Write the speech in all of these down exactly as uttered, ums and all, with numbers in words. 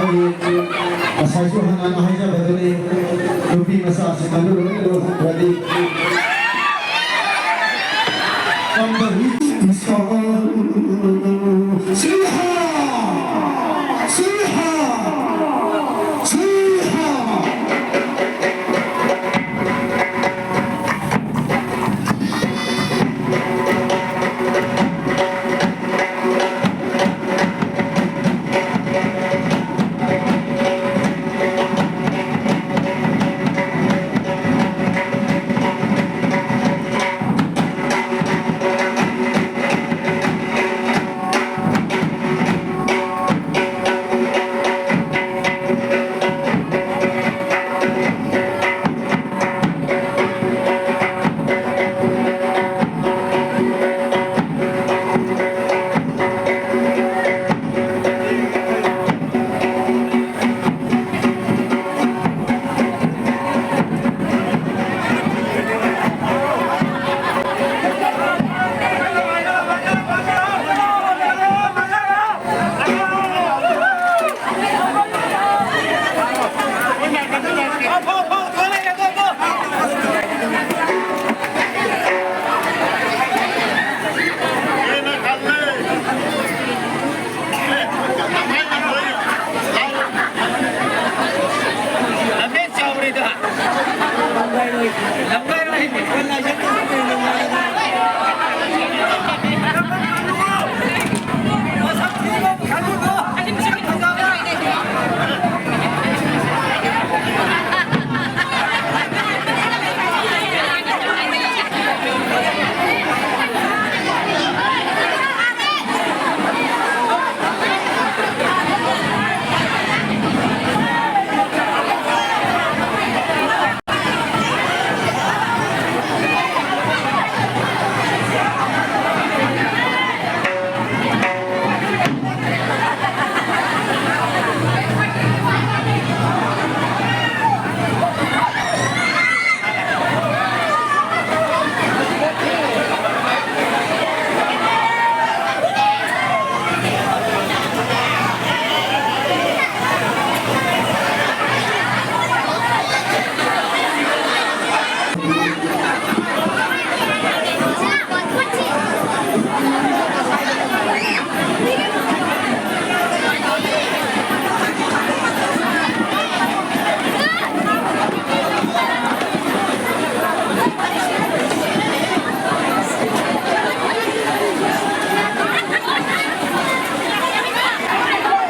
ꯉꯁꯥꯏꯁꯨ ꯍꯥꯟꯅ ꯍꯥꯏꯖꯕꯗꯨꯅꯤ, ꯅꯨꯄꯤ ꯃꯆꯥꯁꯤꯡ ꯑꯗꯨ ꯂꯣꯏꯅ ꯂꯨꯍꯣꯡꯈ꯭ꯔꯗꯤ ꯀꯝꯗꯧꯏ? ꯁꯤꯍꯥ! ꯁꯤꯍꯥ! ꯁꯤꯍꯥ!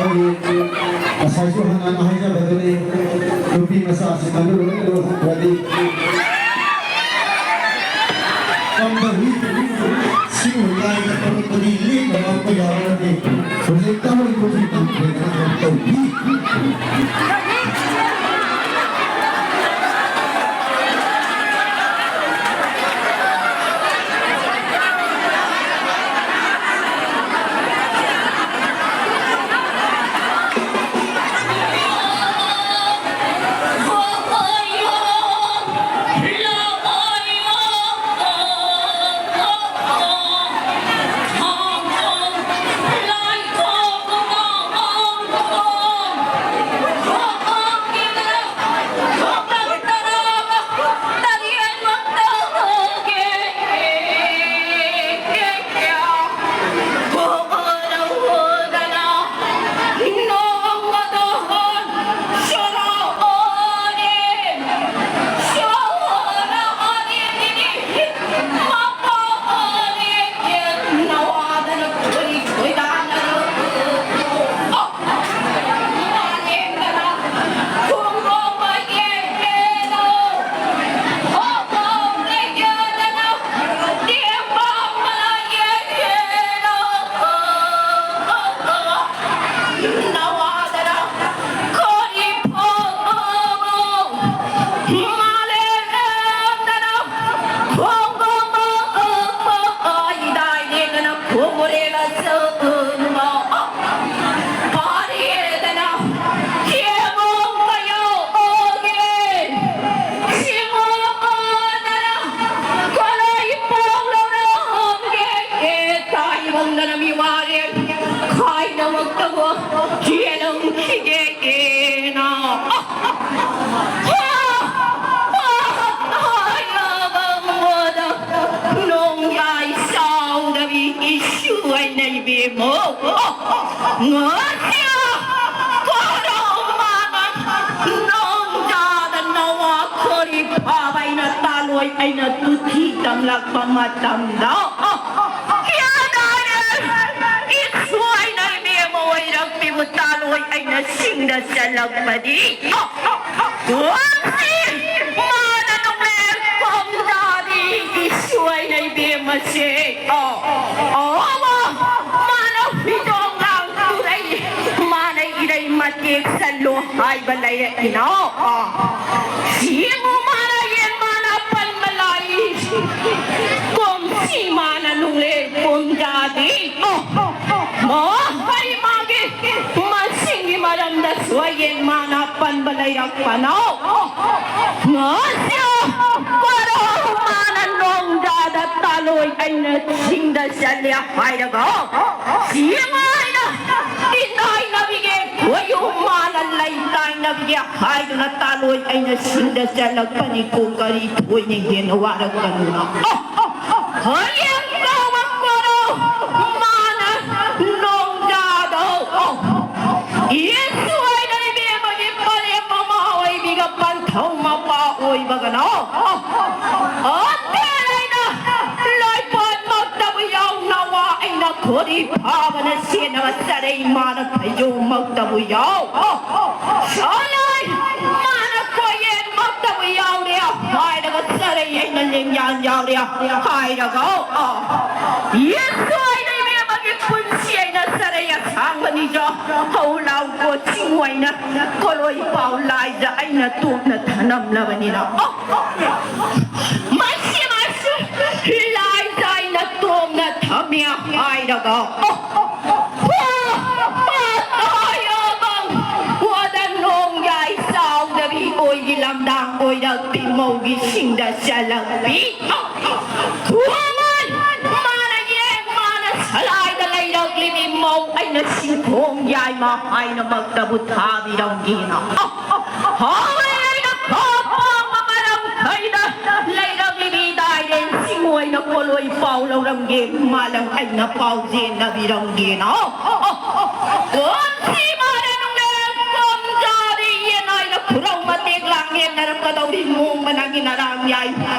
ꯉꯁꯥꯏꯁꯨ ꯍꯥꯟꯅ ꯍꯥꯏꯖꯕꯗꯨꯅꯤ, ꯅꯨꯄꯤ ꯃꯆꯥꯁꯤꯡ ꯑꯗꯨ ꯂꯣꯏꯅ ꯂꯧꯊꯣꯛꯈ꯭ꯔꯗꯤ ꯀꯝꯗꯧꯏ? ꯁꯤꯒꯨꯝꯕ ꯂꯥꯏꯗ ꯐꯔꯛꯄꯗꯤ ꯂꯦꯝꯅ ꯃꯥꯡꯕ ꯌꯥꯔꯕꯗꯤ ꯍꯧꯖꯤꯛ ꯇꯧꯔꯤꯕ ꯍꯧꯖꯤꯛ ꯇꯧꯕꯤ꯫ ꯈꯥꯏꯅꯃꯛꯇꯕꯨ ꯆꯦꯜꯂꯝꯈꯤꯒꯦꯅ ꯍꯥꯏꯔꯕ ꯃꯣꯗ ꯅꯣꯡꯌꯥꯏ ꯆꯥꯎꯗꯕꯤ ꯏꯁꯨ ꯑꯩꯅ ꯏꯕꯦꯝꯃꯣ ꯉꯁꯤ ꯀꯣꯔꯧꯃꯥꯅ ꯅꯣꯡꯖꯥꯗ ꯅꯋꯥ ꯈꯣꯔꯤ ꯐꯥꯕ ꯑꯩꯅ ꯇꯥꯂꯣꯏ ꯑꯩꯅ ꯇꯨꯊꯤ ꯇꯝꯂꯛꯄ ꯃꯇꯝꯗ ꯏꯁꯣꯏꯅ ꯏꯕꯦꯝꯃ ꯑꯣꯏꯔꯛꯄꯤꯕꯨ ꯆꯠꯂꯛꯄꯗꯤ꯫ ꯀꯣꯟꯁꯤ ꯃꯥꯅ ꯅꯣꯡꯂꯦꯟ ꯀꯣꯝꯖꯥꯗꯤ ꯏꯁꯣꯏꯅ ꯏꯕꯦꯝꯃꯁꯦ꯫ ꯑꯣ, ꯑꯣ, ꯃꯥꯅ ꯐꯤꯖꯣꯡ ꯂꯥꯡ ꯇꯨꯔꯩ, ꯃꯥꯅ ꯏꯔꯩ ꯃꯇꯦꯛ ꯆꯠꯂꯣ ꯍꯥꯏꯕ ꯂꯩꯔꯛꯏꯅꯣ꯫ ꯑꯣ, ꯌꯦꯡꯉꯨ ꯃꯥꯅ ꯌꯦꯟ ꯃꯥꯅ ꯄꯟꯕ ꯂꯥꯛꯏ꯫ ꯀꯣꯝꯁꯤ ꯃꯥꯅ ꯅꯣꯡꯂꯦꯟ ꯀꯣꯝꯖꯥꯗꯤ꯫ ꯑꯣ, ꯃꯣ ꯀꯔꯤ ꯃꯥꯒꯤ ꯃꯁꯤꯡꯒꯤ ꯃꯔꯝꯗꯁꯨ ꯍꯌꯦꯡ ꯃꯥꯅ ꯄꯟꯕ ꯂꯩꯔꯛꯄꯅꯣ? ꯉꯁꯤ ꯀꯣꯔꯧ ꯃꯥꯅ ꯅꯣꯡꯖꯥꯗ ꯇꯥꯂꯣꯏ ꯑꯩꯅ ꯆꯤꯡꯗ ꯆꯠꯂꯦ ꯍꯥꯏꯔꯒ ꯁꯤꯃꯥꯏꯅ ꯇꯤꯟꯅꯥꯏꯅꯕꯤꯒꯦ ꯈꯣꯏꯌꯨ ꯃꯥꯅ ꯂꯩ ꯇꯥꯏꯅꯕꯤꯒꯦ ꯍꯥꯏꯗꯨꯅ ꯇꯥꯂꯣꯏ ꯑꯩꯅ ꯆꯤꯡꯗ ꯆꯠꯂꯛꯄꯅꯤꯀꯣ ꯀꯔꯤ ꯊꯣꯏꯅ ꯍꯦꯟꯅ ꯋꯥꯔꯛꯀꯅꯨꯅ꯫ ꯍꯌꯦꯡ ꯀꯧꯕ ꯀꯣꯔꯧ ꯃꯥꯅ ꯅꯣꯡꯖꯥꯗꯧ꯫ ꯌꯦꯁꯨ ꯍꯥꯏꯅ ꯏꯕꯦꯝꯃꯒꯤ ꯄꯔꯦꯝ ꯃꯃꯥ ꯑꯣꯏꯕꯤꯒ ꯄꯟꯊꯧ ꯃꯄꯥ ꯑꯣꯏꯕꯒꯅꯣ꯫ ꯑꯇꯦꯜ ꯑꯩꯅ ꯂꯣꯏꯄꯣꯠꯃꯛꯇꯕꯨ ꯌꯥꯎ ꯅꯋꯥ ꯑꯩꯅ ꯈꯣꯔꯤ ꯐꯥꯕꯅ ꯁꯦꯟꯅꯕ ꯆꯔꯩ ꯃꯥꯅ ꯐꯩꯖꯣꯝꯃꯛꯇꯕꯨ ꯌꯥꯎ꯫ ꯁꯣꯂꯣꯏ ꯃꯥꯅ ꯀꯣꯌꯦꯠꯃꯛꯇꯕꯨ ꯌꯥꯎꯔꯦ ꯍꯥꯏꯔꯒ ꯆꯔꯩ ꯑꯩꯅ ꯂꯦꯡꯌꯥꯟ ꯌꯥꯎꯔꯦ ꯍꯥꯏꯔꯒ ꯌꯦꯁꯨ ꯑꯩꯅ ꯏꯕꯦꯝꯃꯒꯤ ꯄꯨꯟꯁꯤ ꯑꯩꯅ ꯆꯔꯩ ꯑꯁꯥꯡꯕꯅꯤꯗꯣ ꯍꯧ ꯂꯥꯎ ꯀꯣꯆꯤꯡ ꯑꯣꯏꯅ ꯀꯣꯂꯣꯏ ꯄꯥꯎ ꯂꯥꯏꯗ ꯑꯩꯅ ꯇꯣꯛꯅ ꯊꯅꯝꯂꯕꯅꯤꯅ꯫ ꯃꯁꯤ ꯃꯁꯤ ꯂꯥꯏꯗ ꯑꯩꯅ ꯇꯣꯛꯅ ꯊꯝꯃꯦ ꯍꯥꯏꯔꯒ ꯋꯥꯗ ꯅꯣꯡ ꯌꯥꯏ ꯆꯥꯎꯗꯕꯤ ꯑꯣꯏꯒꯤ ꯂꯝꯗꯥꯡ ꯑꯣꯏꯔꯛꯄꯤ ꯃꯧꯒꯤ ꯁꯤꯡꯗ ꯆꯜꯂꯛꯄꯤ꯫ ꯈꯨꯃꯟ ꯃꯥꯅ ꯌꯦꯡ ꯃꯥꯅ ꯁꯂꯥꯏꯗ ꯂꯩꯔꯛꯂꯤꯕꯤ ꯃꯧ ꯑꯩꯅ ꯁꯤꯡꯈꯣꯡ ꯌꯥꯏꯃ ꯍꯥꯏꯅꯃꯛꯇꯕꯨ ꯊꯥꯕꯤꯔꯝꯒꯦꯅ꯫ ꯍꯥꯎꯔꯦ ꯑꯩꯅ ꯈꯣꯡ ꯄꯥꯡꯕ ꯃꯔꯝ ꯈꯩꯗ ꯂꯩꯔꯝꯂꯤꯕꯤ ꯗꯥꯏꯔꯦꯟ ꯁꯤꯡꯑꯣꯏꯅ ꯀꯣꯂꯣꯏ ꯄꯥꯎ ꯂꯧꯔꯝꯒꯦ ꯃꯥꯂꯪ ꯑꯩꯅ ꯄꯥꯎ ꯆꯦꯟꯅꯕꯤꯔꯝꯒꯦꯅ꯫ ꯀꯣꯟꯁꯤ ꯃꯥꯔꯦ ꯅꯨꯡꯂꯦꯟ ꯀꯣꯟꯖꯥꯔꯤ ꯌꯦꯟ ꯑꯩꯅ ꯈꯨꯔꯧ ꯃꯇꯦꯛ ꯂꯥꯡ ꯌꯦꯟꯅꯔꯛꯀꯗꯧꯔꯤ ꯃꯣꯡꯕ ꯅꯪꯒꯤ ꯅꯔꯥꯡ ꯌꯥꯏ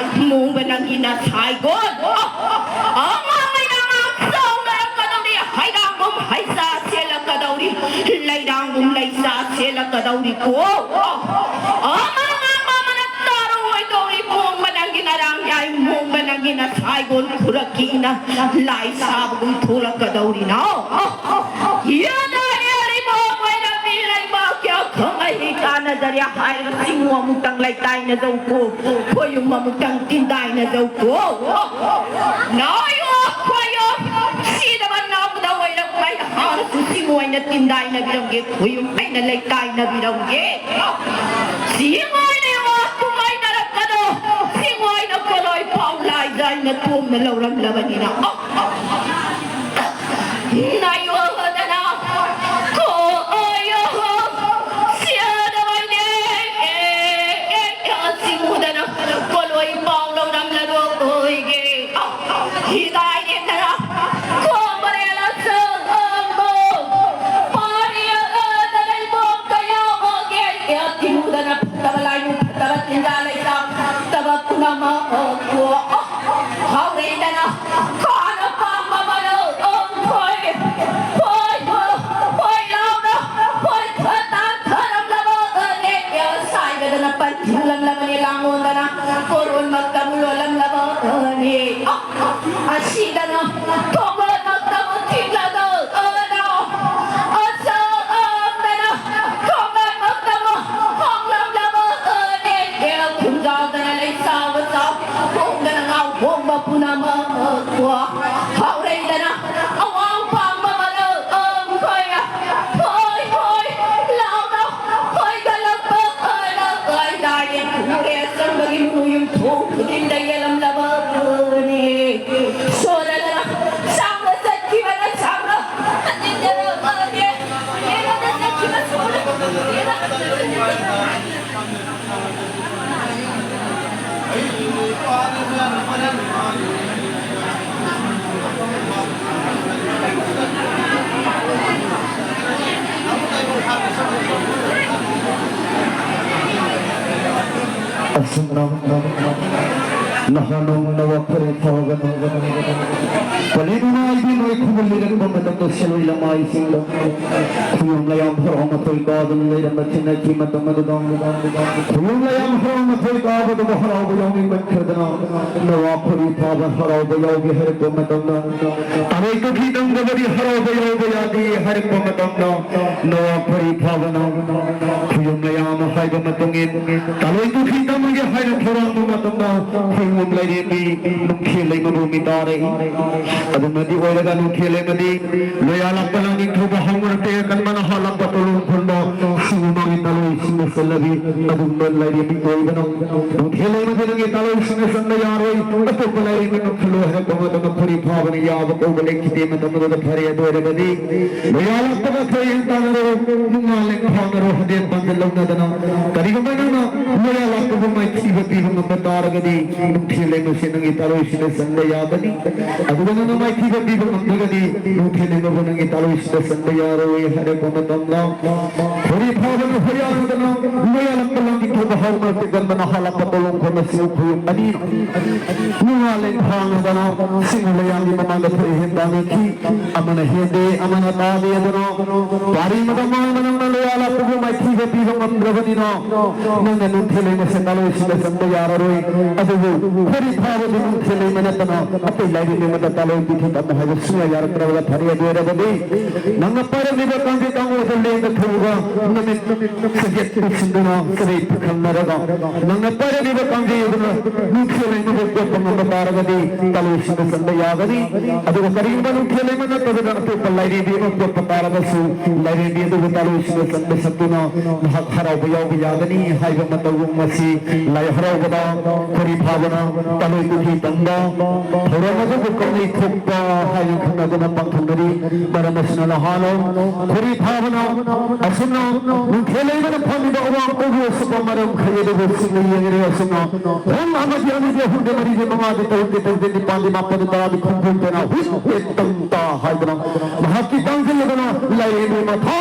ꯃꯣꯡꯕ ꯅꯪꯒꯤ ꯅꯁꯥꯏꯒꯣꯟ꯫ ꯑꯉꯥꯡ ꯃꯩꯅ ꯉꯥꯡ ꯆꯥꯎꯅꯔꯛꯀꯗꯧꯔꯤ ꯍꯩꯔꯥꯡꯒꯨꯝ ꯍꯩꯁꯥ ꯆꯦꯜꯂꯛꯀꯗꯧꯔꯤ ꯂꯩꯔꯥꯡꯒꯨꯝ ꯂꯩꯁꯥ ꯆꯦꯜꯂꯛꯀꯗꯧꯔꯤꯀꯣ꯫ ꯑꯃꯅ ꯉꯥꯡꯕ ꯑꯃꯅ ꯇꯥꯔꯣꯏꯗꯧꯔꯤ꯫ ꯃꯣꯡꯕ ꯅꯪꯒꯤ ꯅꯔꯥꯡ ꯌꯥꯏ, ꯃꯣꯡꯕ ꯅꯪꯒꯤ ꯅꯁꯥꯏꯒꯣꯟ ꯈꯨꯔꯛꯀꯤꯅ ꯂꯥꯏ ꯁꯥꯕꯒꯨꯝ ꯊꯣꯛꯂꯛꯀꯗꯧꯔꯤꯅꯣ꯫ ꯌꯥꯗꯥꯔꯦ ꯑꯔꯤꯕ ꯑꯣꯏꯔꯕꯤ ꯂꯩꯕꯥꯛꯀꯤ ꯑꯈꯪ ꯑꯍꯩ ꯇꯥꯟꯅꯖꯔꯦ ꯍꯥꯏꯔꯒ ꯆꯤꯡꯉꯨ ꯑꯃꯨꯛꯇꯪ ꯂꯩꯇꯥꯏꯅꯖꯧꯀꯣ꯫ ꯈꯣꯏꯌꯨꯝ ꯑꯃꯨꯛꯇꯪ ꯇꯤꯟꯗꯥꯏꯅꯖꯧꯀꯣ꯫ ꯅꯥꯌꯣ ꯈꯣꯏꯌꯨꯝ ꯁꯤꯗꯕ ꯅꯥꯎꯗ ꯑꯣꯏꯔꯛꯄ ꯍꯥꯟꯅꯁꯨ ꯆꯤꯡꯉꯨ ꯑꯩꯅ ꯇꯤꯟꯗꯥꯏꯅꯕꯤꯔꯝꯒꯦ꯫ ꯈꯣꯏꯌꯨꯝ ꯑꯩꯅ ꯂꯩꯇꯥꯏꯅꯕꯤꯔꯝꯒꯦ꯫ ꯁꯤꯃꯥꯏꯅ ꯋꯥ ꯀꯨꯝꯃꯥꯏꯅꯔꯛꯀꯅꯣ꯫ ꯁꯤꯃꯥꯏꯅ ꯄꯣꯂꯣꯏ ꯄꯥꯎ ꯂꯥꯏꯖꯥꯏꯅ ꯇꯣꯝꯅ ꯂꯧꯔꯝꯂꯕꯅꯤꯅ꯫ ꯅꯥꯌꯣꯍꯗꯅ ꯀꯣ ꯑꯣꯌꯣꯍꯣ ꯁꯤꯌꯥꯗꯕꯥꯏꯅꯦ꯫ ꯑꯦ, ꯑꯦ, ꯑꯦ, ꯁꯤꯃꯨꯗꯅ ꯄꯣꯂꯣꯏ ꯄꯥꯎ ꯂꯧꯔꯝꯂꯔꯣ ꯑꯣꯏꯒꯦ꯫ ꯍꯤꯗꯥꯏꯅꯦ ꯅꯔꯥ ꯀꯣ ꯃꯔꯦꯂꯥ ꯁꯪ ꯑꯝꯕꯣ꯫ ꯄꯥꯔꯤꯌꯥ ꯑꯗ ꯂꯩꯕꯣ ꯀꯌꯥ ꯑꯣꯒꯦ꯫ ꯌꯥ ꯇꯤꯃꯨꯗꯅ ꯐꯠꯇꯕ ꯂꯥꯏꯅꯨ ꯐꯠꯇꯕ ꯇꯤꯟꯖꯥ ꯂꯩꯁꯥ ꯐꯠꯇꯕ ꯄꯨꯝꯅꯃꯛ ꯑꯣ ꯍꯧꯔꯦꯗꯅ ꯈꯥꯅ ꯄꯥꯝꯕ ꯃꯔꯧ ꯑꯣ ꯍꯣꯏ ꯍꯣꯏ ꯍꯣꯏ ꯍꯣꯏ ꯂꯥꯎꯅ ꯍꯣꯏ ꯐꯠꯇ ꯊꯔꯝꯂꯕ ꯑꯅꯦ ꯌꯥ ꯁꯥꯏꯗꯗꯅ ꯄꯟꯊꯤꯜꯂꯝꯂꯕꯅꯦ ꯂꯥꯡꯉꯣꯟꯗꯅ ꯀꯣꯔꯣꯟꯃꯛꯇꯕꯨ ꯂꯣꯜꯂꯝꯂꯕ ꯑꯅꯦ꯫ ꯑꯁꯤꯗꯅ ꯊꯣꯡꯒꯣꯜꯃꯛꯇꯕꯨ ꯊꯤꯡꯂꯗꯧ ꯑꯅ ꯑꯁꯥꯝꯗꯅ ꯊꯣꯡꯒꯣꯜꯃꯛꯇꯕꯨ ꯍꯣꯡꯂꯝꯂꯕ ꯑꯅꯦ꯫ ꯈꯨꯟꯖꯥꯎꯗꯅ ꯂꯩ ꯆꯥꯎꯕ ꯆꯥꯎ ꯍꯣꯡꯗꯅ ꯉꯥꯎ ꯍꯣꯡꯕ ꯄꯨꯝꯅꯃꯛ ꯍꯧꯔꯩꯗꯅ ꯑꯋꯥꯡ ꯄꯥꯡꯕ ꯃꯔꯧ ꯑꯝꯈꯣꯏꯅ ꯍꯣꯏ ꯍꯣꯏ ꯂꯥꯎꯅ ꯍꯣꯏꯒꯠꯂꯛꯄ ꯑꯅ ꯂꯥꯏ ꯂꯥꯏ ꯈꯨꯔꯦ ꯆꯪꯕꯒꯤ ꯃꯨ ꯌꯨꯝꯊꯣꯡ ꯈꯨꯗꯤꯡꯗ ꯌꯦꯜꯂꯝꯂꯕꯅꯤ꯫ ꯁꯣꯔꯗꯅ ꯁꯥꯡꯅ ꯆꯠꯈꯤꯕꯅ ꯁꯥꯡꯅ ꯍꯟꯖꯤꯟꯖꯔꯛꯑꯒꯦ꯫ ꯌꯦꯡꯉꯗ ꯆꯠꯈꯤꯕ ꯁꯣꯔ ꯑꯁꯨꯝꯅ ꯅꯍꯥꯟ ꯅꯣꯡꯃ ꯋꯥꯈꯜ ꯐꯥꯎꯒꯅꯨ꯫ ꯄꯂꯦꯝ ꯏꯃꯥ ꯏꯕꯦꯝꯃ ꯈꯨꯕꯝ ꯂꯤꯔꯛꯄ ꯃꯇꯝꯗ ꯁꯦꯂꯣꯏ ꯂꯃꯥꯏꯁꯤꯡꯗ ꯈꯨꯌꯨꯝ ꯂꯩꯌꯥꯝ ꯍꯔꯥꯎ ꯃꯊꯣꯏ ꯀꯥꯗꯨꯅ ꯂꯩꯔꯝꯕ ꯊꯦꯡꯅꯈꯤ꯫ ꯃꯇꯝ ꯑꯗꯨꯗ ꯈꯨꯌꯨꯝ ꯂꯩꯌꯥꯝ ꯍꯔꯥꯎ ꯃꯊꯣꯏ ꯀꯥꯕꯗꯕꯨ ꯍꯔꯥꯎꯕ ꯌꯥꯎꯅꯤꯡꯃꯟꯈ꯭ꯔꯗꯅ ꯅꯋꯥ ꯈꯣꯔꯤ ꯐꯥꯕ ꯍꯔꯥꯎꯕ ꯌꯥꯎꯒꯦ ꯍꯥꯏꯔꯛꯄ ꯃꯇꯝꯗ, ꯇꯔꯣꯏ ꯀꯨꯈꯤ ꯇꯝꯗꯕꯗꯤ ꯍꯔꯥꯎꯕ ꯌꯥꯎꯕ ꯌꯥꯗꯦ ꯍꯥꯏꯔꯛꯄ ꯃꯇꯝꯗ, ꯅꯋꯥ ꯈꯣꯔꯤ ꯐꯥꯕꯅ ꯈꯨꯌꯨꯝ ꯂꯩꯌꯥꯝ ꯍꯥꯏꯕ ꯃꯇꯨꯡ ꯏꯟ ꯇꯔꯣꯏ ꯀꯨꯈꯤ ꯇꯝꯃꯒꯦ ꯍꯥꯏꯅ ꯊꯧꯔꯥꯡꯕ ꯃꯇꯝꯗ ꯈꯨꯌꯨꯝ ꯂꯩꯔꯦꯝꯕꯤ ꯅꯨꯡꯊꯤꯜ ꯂꯩꯃꯕꯨ ꯃꯤꯇꯥꯔꯛꯏ꯫ ꯑꯗꯨꯅꯗꯤ ꯑꯣꯏꯔꯒ ꯅꯨꯡꯊꯤꯜ ꯂꯩꯃꯗꯤ ꯂꯣꯌꯥ ꯂꯥꯛꯄ ꯂꯥꯡꯅꯤꯡꯊꯧꯕ ꯍꯧꯅꯔꯛꯇꯦ ꯀꯟꯕꯅ ꯍꯥꯜꯂꯛꯄ ꯇꯣꯂꯣꯝ ꯈꯨꯟꯕ ꯁꯤꯡ ꯃꯥꯒꯤ ꯇꯔꯣꯏꯁꯤꯡꯅ ꯆꯜꯂꯕꯤ ꯑꯗꯨꯒꯨꯝꯕ ꯂꯩꯔꯦꯝꯕꯤ ꯑꯣꯏꯕꯅ ꯅꯨꯡꯊꯤꯜ ꯂꯩꯃꯗꯤ ꯅꯪꯒꯤ ꯇꯔꯣꯏꯁꯤꯡꯅ ꯆꯟꯕ ꯌꯥꯔꯣꯏ꯫ ꯑꯇꯣꯞꯄ ꯂꯩꯔꯦꯝꯕꯤ ꯅꯪ ꯈꯜꯂꯣ ꯍꯥꯏꯔꯛꯄ ꯃꯇꯝꯗ ꯈꯣꯔꯤ ꯐꯥꯕꯅ ꯌꯥꯕ ꯀꯧꯕ ꯂꯩꯈꯤꯗꯦ꯫ ꯃꯇꯝ ꯑꯗꯨꯗ ꯐꯔꯦ꯫ ꯑꯗꯨ ꯑꯣꯏꯔꯕꯗꯤ ꯂꯣꯌꯥ ꯂꯥꯛꯄꯒ ꯊꯣꯏ ꯍꯦꯟ ꯇꯥꯟꯅꯔꯣ, ꯃꯨꯛꯅꯥ ꯂꯦꯡ ꯐꯥꯎꯅꯔꯣ, ꯍꯟꯗꯦꯟ ꯄꯥꯟꯖꯤꯜ ꯂꯧꯅꯗꯅ ꯀꯔꯤꯒꯨꯝꯕ ꯅꯪꯅ ꯂꯣꯌꯥ ꯂꯥꯛꯄꯕꯨ ꯃꯥꯏꯊꯤꯕ ꯄꯤꯕ ꯉꯝꯕ ꯇꯥꯔꯒꯗꯤ ꯅꯨꯡꯊꯤꯜ ꯂꯩꯃꯁꯦ ꯅꯪꯒꯤ ꯇꯔꯣꯏꯁꯤꯡꯅ ꯆꯟꯕ ꯌꯥꯒꯅꯤ꯫ ꯑꯗꯨꯒ ꯅꯪꯅ ꯃꯥꯏꯊꯤꯕ ꯄꯤꯕ ꯉꯝꯗ꯭ꯔꯒꯗꯤ ꯅꯨꯡꯊꯤꯜ ꯂꯩꯃꯕꯨ ꯅꯪꯒꯤ ꯇꯔꯣꯏꯁꯤꯡꯅ ꯆꯟꯕ ꯌꯥꯔꯣꯏ ꯍꯥꯏꯔꯛꯄ ꯃꯇꯝꯗ ꯈꯣꯔꯤ ꯐꯥꯕꯅ ꯍꯣꯌꯥꯗꯅ ꯂꯣꯌꯥ ꯂꯥꯛꯄ ꯂꯥꯡꯒꯤ ꯊꯧꯕ ꯍꯧꯅ ꯇꯤꯀꯟꯕꯅ ꯍꯥꯜꯂꯛꯄ ꯇꯣꯂꯣꯝ ꯈꯣꯟꯅ ꯁꯤꯡ ꯈꯨꯌꯨꯝ ꯑꯅꯤ ꯃꯨꯛꯅꯥ ꯂꯦꯡ ꯐꯥꯡꯗꯅ ꯁꯤꯡ ꯂꯩꯌꯥꯝꯒꯤ ꯃꯃꯥꯡꯗ ꯊꯣꯏ ꯍꯦꯟ ꯇꯥꯟꯅꯈꯤ꯫ ꯑꯃꯅ ꯍꯦꯟꯗꯦ, ꯑꯃꯅ ꯇꯥꯗꯦ ꯑꯗꯨꯅ ꯋꯥꯔꯤ ꯃꯇꯝ ꯃꯥꯡꯗ ꯅꯪꯅ ꯂꯣꯌꯥ ꯂꯥꯛꯄꯕꯨ ꯃꯥꯏꯊꯤꯕ ꯄꯤꯕ ꯉꯝꯗ꯭ꯔꯕꯅꯤꯅ ꯅꯪꯅ ꯅꯨꯡꯊꯤꯜ ꯂꯩꯃꯁꯦ ꯇꯥꯂꯣꯏꯁꯤꯡꯗ ꯆꯪꯕ ꯌꯥꯔꯔꯣꯏ꯫ ꯑꯗꯨꯕꯨ ꯈꯣꯔꯤ ꯐꯥꯕꯗꯤ ꯅꯨꯡꯊꯤꯜ ꯂꯩꯃ ꯅꯠꯇꯅ ꯑꯇꯩ ꯂꯥꯏꯔꯦꯝꯕꯤ ꯑꯃꯗ ꯇꯥꯂꯣꯏ ꯄꯤꯊꯤ ꯇꯝꯃꯨ ꯍꯥꯏꯕ ꯁꯨꯡꯌꯥ ꯌꯥꯔꯛꯇ꯭ꯔꯕ ꯊꯥꯔꯤ꯫ ꯑꯗꯨ ꯑꯣꯏꯔꯕꯗꯤ ꯅꯪꯅ ꯄꯥꯏꯔꯝꯂꯤꯕ ꯀꯥꯡꯖꯩ ꯀꯥꯡꯉꯣꯗ ꯂꯦꯡꯗ ꯊꯧꯕ ꯅꯨꯃꯤꯠ ꯁꯖꯦꯠ ꯎꯠꯁꯤꯟꯗꯨꯅ ꯆꯔꯩ ꯄꯨꯈꯝꯅꯔꯒ ꯅꯪꯅ ꯄꯥꯏꯔꯝꯂꯤꯕ ꯀꯥꯡꯖꯩ ꯑꯗꯨꯅ ꯅꯨꯡꯊꯤꯜ ꯂꯩꯃꯕꯨ ꯀꯣꯠꯄ ꯉꯝꯕ ꯇꯥꯔꯒꯗꯤ ꯇꯥꯂꯣꯏꯁꯤꯡꯗ ꯆꯟꯕ ꯌꯥꯒꯅꯤ꯫ ꯑꯗꯨꯒ ꯀꯔꯤꯒꯨꯝꯕ ꯅꯨꯡꯊꯤꯜ ꯂꯩꯃ ꯅꯠꯇꯕꯗ ꯑꯇꯣꯞꯄ ꯂꯥꯏꯔꯦꯝꯕꯤ ꯑꯃ ꯀꯣꯠꯄ ꯇꯥꯔꯒꯁꯨ ꯂꯥꯏꯔꯦꯝꯕꯤ ꯑꯗꯨꯕꯨ ꯇꯥꯂꯣꯏꯁꯤꯡꯗ ꯆꯟꯕ ꯁꯛꯇꯨꯅ ꯅꯍꯥꯛ ꯍꯔꯥꯎꯕ ꯌꯥꯎꯕ ꯌꯥꯒꯅꯤ ꯍꯥꯏꯕ ꯃꯇꯧ ꯉꯁꯤ ꯂꯥꯏ ꯍꯔꯥꯎꯕꯗ ꯈꯣꯔꯤ ꯐꯥꯕꯅ ꯇꯥꯂꯣꯏ ꯄꯨꯈꯤ ꯇꯝꯕ ꯊꯧꯔꯝ ꯑꯗꯨꯕꯨ ꯀꯪꯂꯩ ꯊꯣꯛꯄ ꯍꯥꯏꯅ ꯈꯪꯅꯗꯨꯅ ꯄꯥꯡꯊꯣꯛꯅꯔꯤ꯫ ꯃꯔꯝ ꯑꯁꯤꯅ ꯅꯍꯥꯔꯣꯜ ꯈꯣꯔꯤ ꯐꯥꯕꯅ ꯑꯁꯨꯝꯅ ꯅꯨꯡꯊꯤꯜ ꯂꯩꯃꯅ ꯐꯝꯃꯤꯕ ꯑꯋꯥꯡ ꯎꯒꯤ ꯑꯁꯨꯞꯄ ꯃꯔꯝ ꯈꯩ ꯑꯗꯨꯕꯨ ꯆꯤꯡꯅ ꯌꯦꯡꯂꯦ꯫ ꯑꯁꯨꯝꯅ ꯄꯨꯡ ꯑꯃꯗꯤ ꯑꯅꯤꯗꯤ ꯑꯍꯨꯝꯗꯤ ꯃꯔꯤꯗꯤ ꯃꯉꯥꯗꯤ ꯇꯔꯨꯛꯇꯤ ꯇꯔꯦꯠꯇꯤ ꯅꯤꯄꯥꯜꯗꯤ ꯃꯥꯄꯜꯗꯤ ꯇꯔꯥꯗꯤ ꯈꯨꯝ ꯈꯨꯝꯗꯅ ꯍꯨꯏꯠ ꯇꯦꯠ ꯇꯪ ꯇꯥ ꯍꯥꯏꯗꯅ ꯃꯍꯥꯛꯀꯤ ꯇꯥꯡꯖꯩ ꯑꯗꯨꯅ ꯂꯥꯏꯔꯦꯝꯕꯤ ꯃꯊꯥ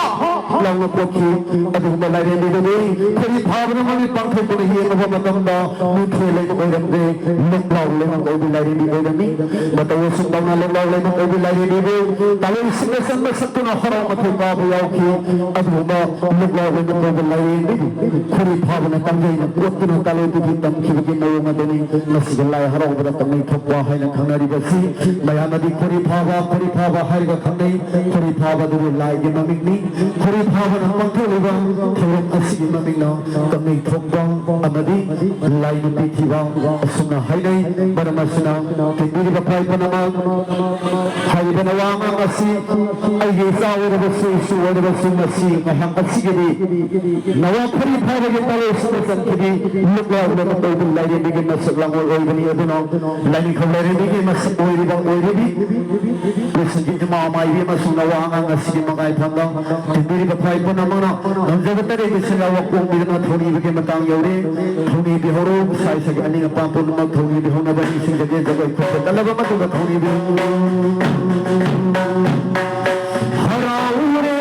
ꯇꯧꯅ ꯄꯣꯛꯈꯤ꯫ ꯑꯗꯨꯒꯨꯝꯕ ꯂꯥꯏꯔꯦꯝꯕꯤꯗꯨꯗꯤ ꯈꯣꯏꯔꯤ ꯐꯥꯕꯅ ꯃꯃꯤꯠ ꯄꯥꯡꯊꯣꯛꯇꯨꯅ ꯌꯦꯡꯂꯨꯕ ꯃꯇꯝꯗ ꯃꯤꯡꯊꯣꯜ ꯂꯩꯃ ꯑꯣꯏꯔꯝꯗꯦ, ꯂꯨꯛꯂꯥꯎ ꯂꯩꯃ ꯑꯣꯏꯕ ꯂꯥꯏꯔꯦꯝꯕꯤ ꯑꯣꯏꯔꯝꯃꯤ꯫ ꯃꯇꯧ ꯑꯁꯨꯝ ꯇꯧꯅ ꯂꯨꯛꯂꯥꯎ ꯂꯩꯃ ꯑꯣꯏꯕ ꯂꯥꯏꯔꯦꯝꯕꯤꯕꯨ ꯇꯥꯂꯣꯏꯁꯤꯡꯅ ꯆꯪꯕ ꯁꯛꯇꯨꯅ ꯍꯔꯥꯎ ꯃꯊꯣꯏ ꯀꯥꯕ ꯌꯥꯎꯈꯤ꯫ ꯑꯗꯨꯒꯨꯝꯕ ꯂꯨꯛꯂꯥꯎ ꯂꯩꯃ ꯑꯣꯏꯕ ꯂꯥꯏꯔꯦꯝꯕꯤꯕꯨ ꯈꯣꯏꯔꯤ ꯐꯥꯕꯅ ꯀꯥꯡꯖꯩꯅ ꯀꯣꯠꯇꯨꯅ ꯇꯥꯂꯣꯏꯗꯨꯒꯤ ꯇꯝꯈꯤꯕꯒꯤ ꯃꯑꯣꯡ ꯑꯗꯨꯅꯤ ꯉꯁꯤꯒꯤ ꯂꯥꯏ ꯍꯔꯥꯎꯕꯗ ꯀꯪꯂꯩ ꯊꯣꯛꯄ ꯍꯥꯏꯅ ꯈꯪꯅꯔꯤꯕꯁꯤ꯫ ꯃꯌꯥꯝꯅꯗꯤ ꯈꯣꯔꯤ ꯐꯥꯕ, ꯈꯣꯔꯤ ꯐꯥꯕ ꯍꯥꯏꯔꯒ ꯈꯪꯅꯩ꯫ ꯈꯣꯔꯤ ꯐꯥꯕ ꯑꯗꯨꯕꯨ ꯂꯥꯏꯒꯤ ꯃꯃꯤꯡꯅꯤ꯫ ꯈꯣꯔꯤ ꯐꯥꯕꯅ ꯄꯥꯡꯊꯣꯛꯂꯤꯕ ꯊꯧꯔꯝ ꯑꯁꯤꯒꯤ ꯃꯃꯤꯡꯅ ꯀꯪꯂꯩ ꯊꯣꯛꯄ ꯑꯃꯗꯤ ꯂꯥꯏ ꯅꯨꯄꯤ ꯊꯤꯕ ꯑꯁꯨꯝꯅ ꯍꯥꯏꯅꯩ꯫ ꯃꯔꯝ ꯑꯁꯤꯅ ꯇꯤꯟꯕꯤꯔꯤꯕ ꯈ꯭ꯋꯥꯏ ꯄꯨꯝꯅꯃꯛ ꯍꯥꯏꯔꯤꯕ ꯅꯋꯥ ꯑꯉꯥꯡ ꯑꯁꯤ ꯑꯩꯒꯤ ꯏꯆꯥ ꯑꯣꯏꯔꯕꯁꯨ, ꯏꯁꯨ ꯑꯣꯏꯔꯕꯁꯨ, ꯃꯁꯤ ꯉꯥꯏꯍꯥꯛ ꯑꯁꯤꯒꯤꯗꯤ ꯅꯋꯥ ꯈꯣꯔꯤ ꯐꯥꯕꯒꯤ ꯄꯥꯂꯣꯏꯁꯤꯡꯗ ꯆꯪꯈꯤꯕꯤ ꯂꯨꯛꯂꯥꯎꯕ ꯃꯇꯧꯕ ꯂꯥꯏꯔꯦꯝꯕꯤꯒꯤ ꯃꯁꯛ ꯂꯥꯡꯑꯣꯜ ꯑꯣꯏꯕꯅꯤ꯫ ꯑꯗꯨꯅ ꯂꯥꯏꯅꯤꯡꯊꯧ ꯂꯥꯏꯔꯦꯝꯕꯤꯒꯤ ꯃꯁꯛ ꯑꯣꯏꯔꯤꯕ ꯑꯣꯏꯔꯤꯕꯤ ꯂꯣꯏꯁꯪꯒꯤ ꯏꯃꯥ ꯃꯥꯏꯕꯤ ꯑꯃꯁꯨꯡ ꯅꯋꯥ ꯑꯉꯥꯡ ꯑꯁꯤꯒꯤ ꯃꯉꯥꯏ ꯐꯝꯗ ꯇꯤꯟꯕꯤꯔꯤꯕ ꯈ꯭ꯋꯥꯏ ꯄꯨꯝꯅꯃꯛꯅ ꯉꯝꯖꯕ ꯇꯔꯦꯠꯀꯤ ꯁꯦꯟꯖꯥꯎ ꯀꯣꯡꯕꯤꯗꯨꯅ ꯊꯧꯅꯤꯕꯒꯤ ꯃꯇꯥꯡ ꯌꯧꯔꯦ꯫ ꯊꯧꯅꯤꯕꯤꯍꯧꯔꯣ, ꯏꯁꯥ ꯏꯁꯥꯒꯤ ꯑꯅꯤꯡ ꯑꯄꯥꯝ ꯄꯨꯝꯅꯃꯛ ꯊꯧꯅꯤꯕꯤꯍꯧꯅꯕ ꯅꯤꯡꯁꯤꯡꯖꯒꯦ꯫ ꯖꯒꯣꯏ ꯈꯨꯠꯇ ꯀꯜꯂꯕ ꯃꯇꯨꯡꯗ ꯊꯧꯅꯤꯕꯤꯍꯧꯅꯕ ꯍꯔꯥꯎꯔꯦ,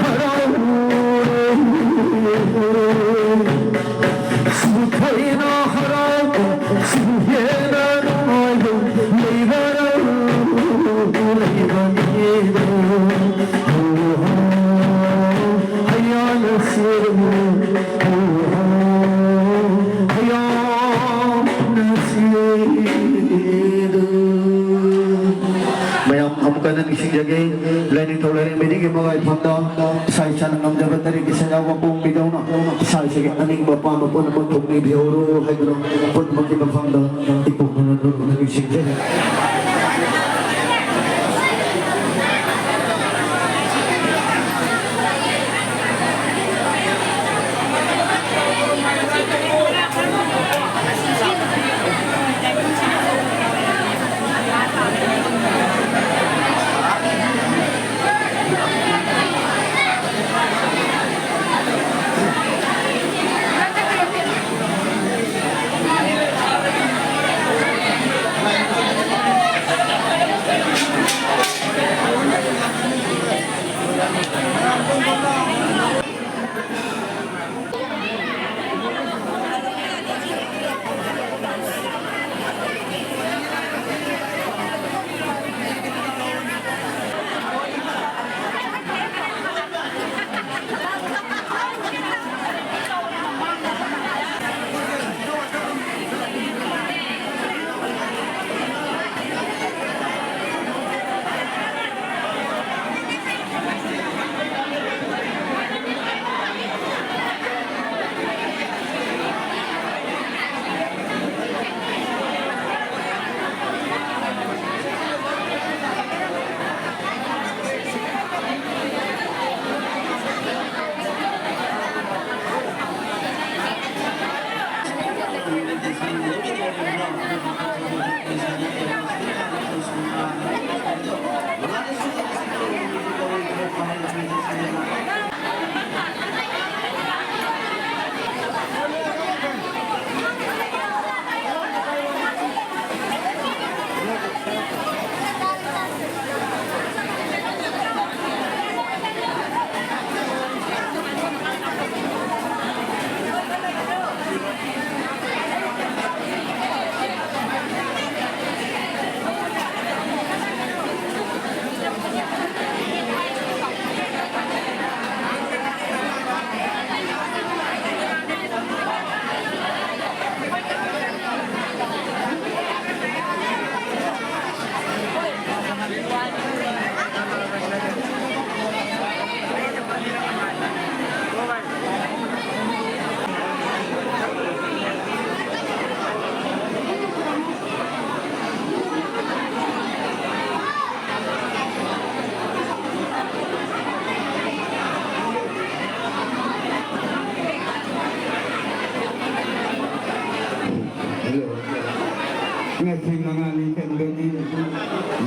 ꯍꯔꯥꯎꯔꯦ, ꯁꯤꯕꯨ ꯊꯣꯏꯅ ꯍꯔꯥꯎꯕ, ꯁꯤꯕꯨ ꯍꯦꯟꯅ ꯅꯨꯡꯉꯥꯏꯕ ꯂꯩꯕꯔꯣ, ꯂꯩꯕꯅꯤꯕ? ꯍꯣ, ꯍꯣ, ꯍꯌꯥꯅ ꯁꯤꯔꯃꯨ, ꯍꯣ, ꯍꯣ, ꯍꯌꯥꯅ ꯁꯤꯔꯃꯨ꯫ ꯃꯌꯥꯝ ꯑꯃꯨꯛꯀ ꯍꯟꯅ ꯅꯤꯡꯁꯤꯡꯖꯒꯦ, ꯂꯥꯏꯅꯤꯡꯊꯧ ꯂꯥꯏꯔꯦꯝꯕꯤꯒꯤ ꯃꯉꯥꯏ ꯐꯝꯗ ꯏꯁꯥ ꯏꯁꯥꯅ ꯉꯝꯖꯕ ꯇꯔꯦꯠꯀꯤ ꯁꯦꯟꯖꯥꯎ ꯃꯄꯣꯝꯕꯤꯗꯧꯅ ꯏꯁꯥ ꯏꯁꯥꯒꯤ ꯑꯅꯤꯡꯕ ꯑꯄꯥꯝꯕ ꯄꯨꯝꯅꯃꯛ ꯊꯨꯡꯅ ꯏꯕꯤꯍꯧꯔꯣ ꯍꯥꯏꯗꯨꯅ ꯄꯨꯝꯅꯃꯛꯀꯤ ꯃꯐꯝꯗ ꯏꯄꯣꯛ ꯅꯨꯃꯤꯠ ꯅꯤꯡꯁꯤꯡꯖꯔꯤ꯫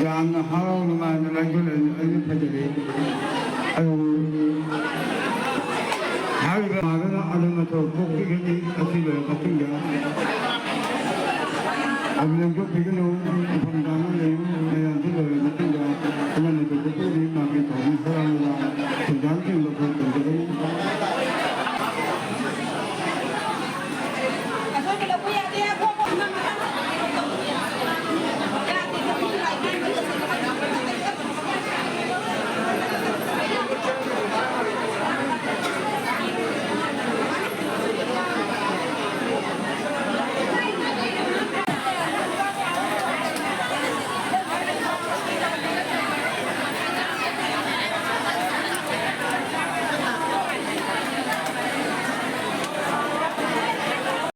ꯌꯥꯝꯅ ꯍꯔꯥꯎ ꯅꯨꯡꯉꯥꯏꯅ ꯂꯥꯏꯊꯣꯛꯂꯛꯏ꯫ ꯑꯩ ꯐꯖꯔꯦ꯫ ꯑꯗꯨ ꯍꯥꯏꯔꯤꯕ ꯃꯥꯗꯨꯅ ꯑꯗꯨꯝ ꯃꯊꯧ ꯄꯣꯛꯄꯤꯒꯅꯤ꯫ ꯑꯁꯤ ꯂꯣꯏꯔ ꯃꯇꯨꯡ